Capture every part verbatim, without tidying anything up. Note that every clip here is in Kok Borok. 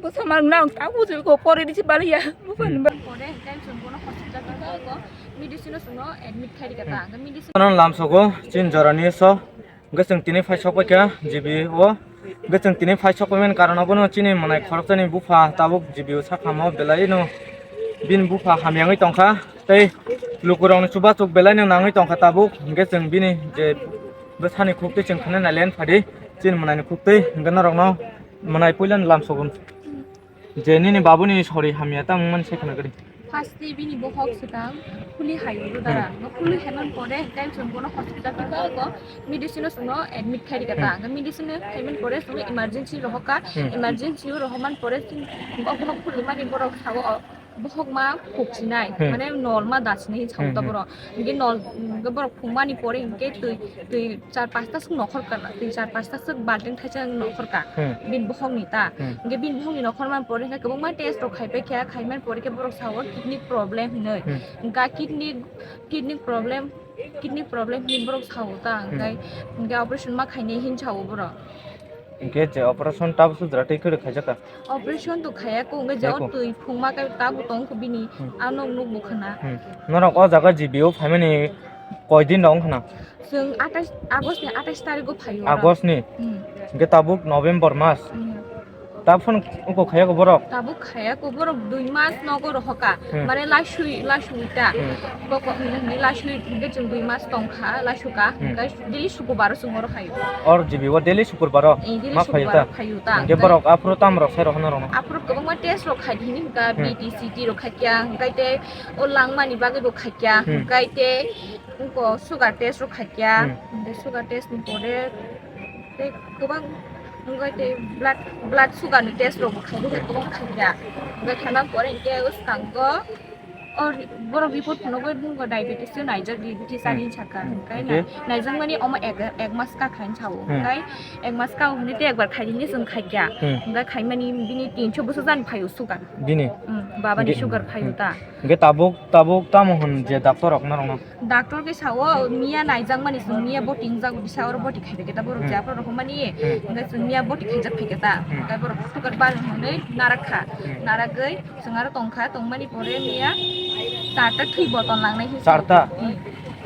Bwsa mang nang ta bujui ko pore di si baliya. Bupha ni ba. Pore hingke chwng bono hospital o medicine o chwngno admit khai rikha ta. Hingke medicine. Ano lamsogo chin jorani so. Hingke chwng tini phai sok paikha G B o. Hingke chwng tini phai sok paimani karon abono chini mwnai khoroksani bupha tabuk G B o sakhamo belaino bini bupha hamyangwi tongkha. Tei lukurokni chubachu belaino nangwi tongkha tabuk. Hingke chwng bini je bwsani khuktwi chwng khwnwi nailen phadi chini mwnaini khuktwi hingke norokno mwnai puilano lamsogo. Je nini babuni sori hamya tamo wngmani se khwna gari. First day bini bohok swkang khuli hai o dara. Hmm. No khuli haiman pore hingke chwng bono hospital o medicine o chwngno admit khai rikha ta. Hmm. Hingke medicine o khaiman pore chwngno emergency rohorkha. Hmm. Emergency o rohorman pore chwng o bohok khuli mani borok sao o bohok ma khukchinai, Hmm. mane nol ma dachinai hinwi sao Hmm, ta hmm. Borok. Hingke nol, hingke borok khungmani pore hingke twi, twi char pasta swk nokhor ka, twi char pasta swk balting thaisa nokhor ka. Hmm. Bini bohokni ta. Hmm. Hingke bini bohokni nokhormani pore hingke kwbangma test rok khaipai kha, khaimani pore khe borok sao kidney problem hinwi. Hmm. Hingke kidney, kidney problem, kidney problem hinwi borok sao ta. Hmm. Hingke, hingke operation ma khainai hinwi sao borok. Hingke je operation tabuk sudra tei kwrwi khaijak kha? Operation to khaya ko, hingke je o Khaya ko. Twi phungma kai tabuk tong kho bini, Hmm. Ano nuk bo khna. Hmm. Norok o jaga G B o phaimani koi din rok wng khna? Chwng atais, August ni atais tarik o phaio. August ni? Hmm. Hingke tabuk November mas. Hmm. Tabuk phano uko khaya ko borok? Tabuk khaya ko borok dui mas nogo rohoka. Hmm. Mane lasui, lasui ta. Hmm. Boko hwnwi hwnwi lasui hingke chwng dui mas tongkha, lasuka. Hmm. Hingke daily sukubaro chwng oro phaio. Or G B o daily sukubaro? Eh, daily ma phaio ta? Sukubaro phaio ta. Hingke borok aphuru tamo rok sai rohorna rokno? Aphuru kwbangma test rok khai hini hingka Hmm. B T C T rok khai kya, hingke tei o langmani bagwi bo khai kya, Hmm. hingke tei uko sugar test rok khai kya, Hmm. hingke sugar test ni pore tei kwbang hingke tei blood, blood sugar ni test rok bo khai kya, kwbang khai kya. Hingke khaimani pore hingke o swkango O borok report phunugwi nukgo diabetes se naijak, diabetes Hmm. ani saka. Hmm. Hingke Okay. Na-, naijakmani omo ek, ek mas ka khaini sao. Hmm. Hingke ek mas ka hwnwi tei ekbar khaini hinwi chwng khaikha. Hmm. Hingke khaimani bini tinso bwsajani phaio sugar. Bini? Hmm, babani Hingke sugar phaio Hmm. ta. Hingke tabuk, tabuk tamo hwn je doctor rok norokno? Doctor ke sao miya naijakmani chwng miya boti wngjak bisa oro boti khaikha ta borok Hmm. je aphuru rohormani. Hmm. Hingke chwng miya boti khaijak phaikha ta. Hmm. Hingke borok sugar bari hwnwi narakha. Hmm. Narakgwi Chwng aro tongkha, tongmani pore miya charta thwi botol nangnai hinwi Charta? Hmm.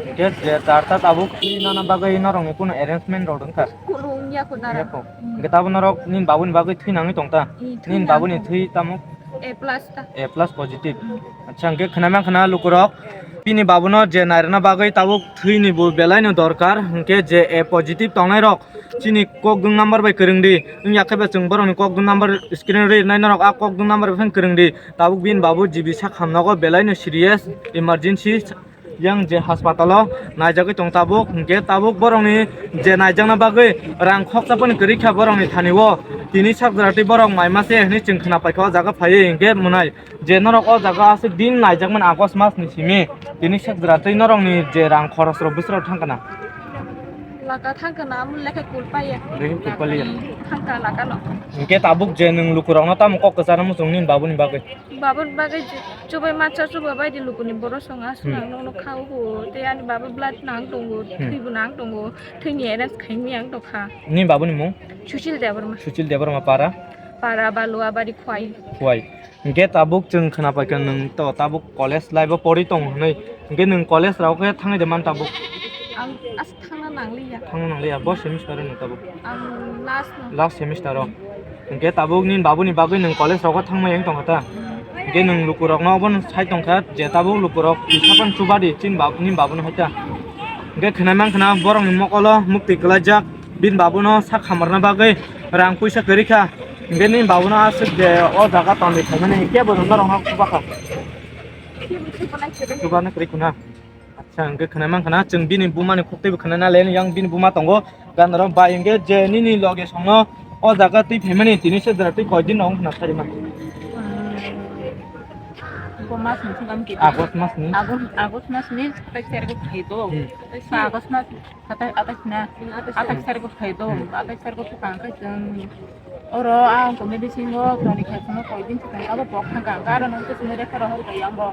Hingke je charta tabuk thwi nana bagwi norokni kunu arrangement rok wngkha? Kunu wngya kho dara. Wngya kho. Hmm. Hingke tabuk norok nini babuni bagwi thwi nangwi tongta? Hmm, thwi Nini babuni nangkho. Thwi tamo? A plus ta. A plus positive. Hmm. Acha, hingke khwnai mankha na lukurok, bini babuno je nairwkna bagwi tabuk thwini bo belaino dorkar, hingke je A positive tongnairok, Chini kokdwng number bai kwrwng di. Wngya khe ba chwng borokni kokdwng number screen o rinai norok a kokdwng number bai phano kwrwng di. Tabuk bini babu G B sak hamnogo belaino serious emergency yang je haspatalo naijagwi tong tabuk. Hwnkhe tabuk borokni je naijakna bagwi rang khoksa phano kwrwi kha borokni thani o. Tini sak jora twi borok mai mase hwnwi chwng khna paikha o jaga phaiwi hwnkhe mwnai. Je norok o jaga aswk din naijakmani August mas ni simi, tini sek jora tei norokni je rang khoros rok bwswk rok thang kana? Laka thang kana, amo lekha kulpaya. Lekha kulpaliya. Thang ka laka no. Hwnkhe tabuk je nwng lukurokno tamo kok kwcharno muchung nini babuni bagwi? Babuni bagwi je chubai macha chuba bai di lukuni borok song aswk Hmm. Ang nokno khao huo tei ani baba blood nang tongo, Hmm. Thwibo nang tongo, thwini arrange khaimani ang tokha. Nini babuni mung? Sushil Debbarma. Sushil Debbarma para? Para Baluabari Khwai. Khwai. Hwnkhe tabuk chwng khna paikha nwng to tabuk college life o pori tongo hwnwi. Hwnkhe nwng college rok khe thangwi de man tabuk? Ang aswk thangna nangliya. Thangna nangliya. Bo semester o nwng tabuk? Ang last no. Last semester o. Hwnkhe tabuk nini babuni bagwi nwng college rok o thangmani wng tongkha ta? Hwnkhe nwng lukurokno obono sai tongkha je tabuk lukurok tisa phano chuba di chini bab-, nini babuno hai ta. Hwnkhe khwnai mankha na borokni mokolo mukti kwlaijak bini babuno sak hamrwna bagwi rang puisa kwrwi kha. Hwnkhe nini babuno aswk je o jaga tongwi phaimani hwnkhe bo norokno chuba kha. Chubano kwrwi khuna. Acha, hwnkhe khwnai mankha na, chwng bini bumani khuktwibo khwnai na le, yang bini buma tongo. Ganaro bai hwnkhe je nini loge songno o jaga twi phaimani tini se jora twi koi din rok wng khna sarima? Bo mas ni singam kiti. August mas ni? August, August mas ni satais tarik o phai do. Hmm. Sa August mas Atai, atai khna, atai sar ko phai do, atai sar ko phai kang kai chwng. Oro ang ko medicine o toni khai chwng koi din chwng abo pok thang kang. Garan ang chwng refer hor kai ang bo.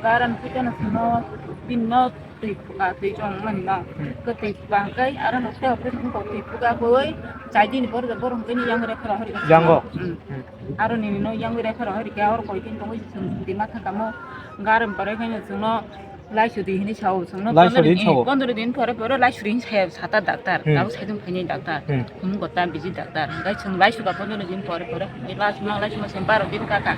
Garan pita na chwng pin no Twi phuka twi chong mani no. Hmm. Ko twi phuka hwnkhe aro no tei operation ko twi phuka koi chai dini bor bor hwnkhe ni yang re khara hori. Yango. Hmm. Hmm. Aro nini no yang re khara hori khe aro koi din tongwi chwng di ma thangkamo garim pore khe chwngno lai sudi hini sao chwngno Lai sudi hini sao. Pondro din pore pore lai sudi hini saya sata doctor. Hmm. Tabuk saidung khaini doctor. Hmm. Hum gota biji doctor. Hwnkhe chwng lai suda pondro din pore pore. Lai suma lai suma sem baro din kaka.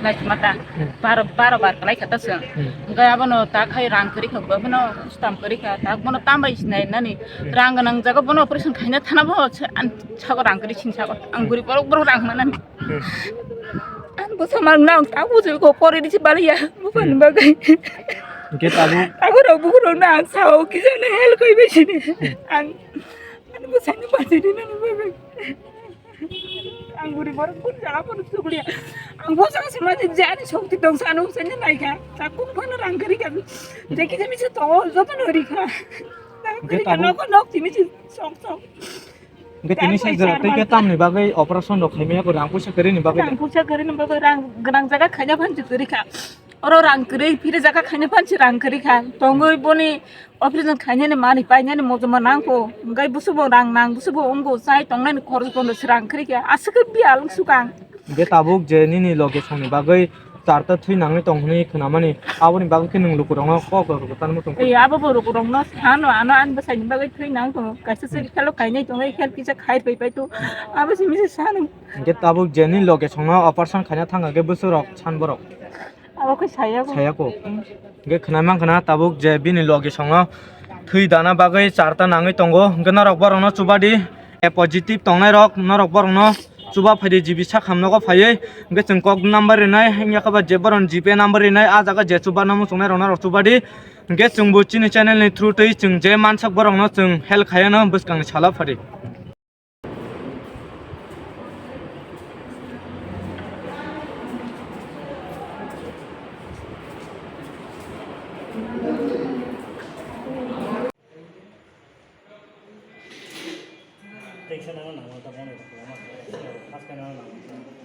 Lai suma ta. Hmm. Baro baro bar kalai khata chwng. Hmm. Hwnkhe abono ta khai rang kwrwi kha abono stam kwrwi kha. Ta bono tambai sinai nani. Hmm. Rang gwnang jaga bono operation khaina thana bo se an sago rang kwrwi sin sago. Ang Hmm. guri borok borok rang manani. Hmm. Ang bwsa mang nang ta bujui ko pore di si baliya. Bukan Hmm. bagai. Hwnkhe tabuk Aku rok buku rok na ang sao kisa na help koi bai sini. Hmm. Ang Ani bwsani bachini nani bagwi. Ang guri borok kun jaga phano chukliya. Ang bwsang sima je jani shokti dong sano bwsani naikha. Ta kun phano rang kwrwi kha. Jeki jami se tongo joto no rikha. Rang Hwnkhe kwrwi kha tabuk nok nok tini se sok sok. Hwnkhe tini Rang se kwrwi jora sar tei khe man. Tamni bagwi operation rok khaimaya kwrwi rang puisa kwrwini bagwi Rang le. Puisa kwrwini bagwi rang gwnang jaga khaina phan se kwrwi kha. Oro rang kwrwi phiri jaga khaina phan se rang kwrwi kha. Tongwi boni Operation khainani mani painani mojoma nangkho, hwnkhe busubo rang nang, busubo wngkho, chai tongnani khorokbono swrang khrikhe, aswkhe biyal wngsukha ang. Hwnkhe tabuk je nini loge songni bagwi charta thwi nangwi tong hwnwi khwnamani, aboni bagwi khe nwng lukurokno kok rwktanwi muchung kha. Ei, abobo lukurokno sano, ano ani bwsaini bagwi thwi nangkho, kaisa se Hmm. khelo khainai tongo, khel kisa khai pai pai to, abo se misa sano. Hwnkhe tabuk je nini loge songno operation khaina thangkha khe bwswkrok san borok. Abo khe saya ko. Saya ko. Mm. Hwnkhe khwnai mankha na tabuk je bini logi songo thwi dana bagwi charta nangwi tongo. Hwnkhe norok borokno chubadi, A positive tongnairok norok borokno chuba phaidi G B sakhamnogo phaiwi. Hwnkhe chwng kok number rinai, hwnkhe ba je borokni G P number rinai, ah jaga je chuba nangmung chongnai rok norok chubadi. Hwnkhe chwngbo chini channel ni through twi chwng je mansak borokno chwng help khaiyano bwskangni salo phadi. Teisa nang nang ta bono. Mas ka nang nang.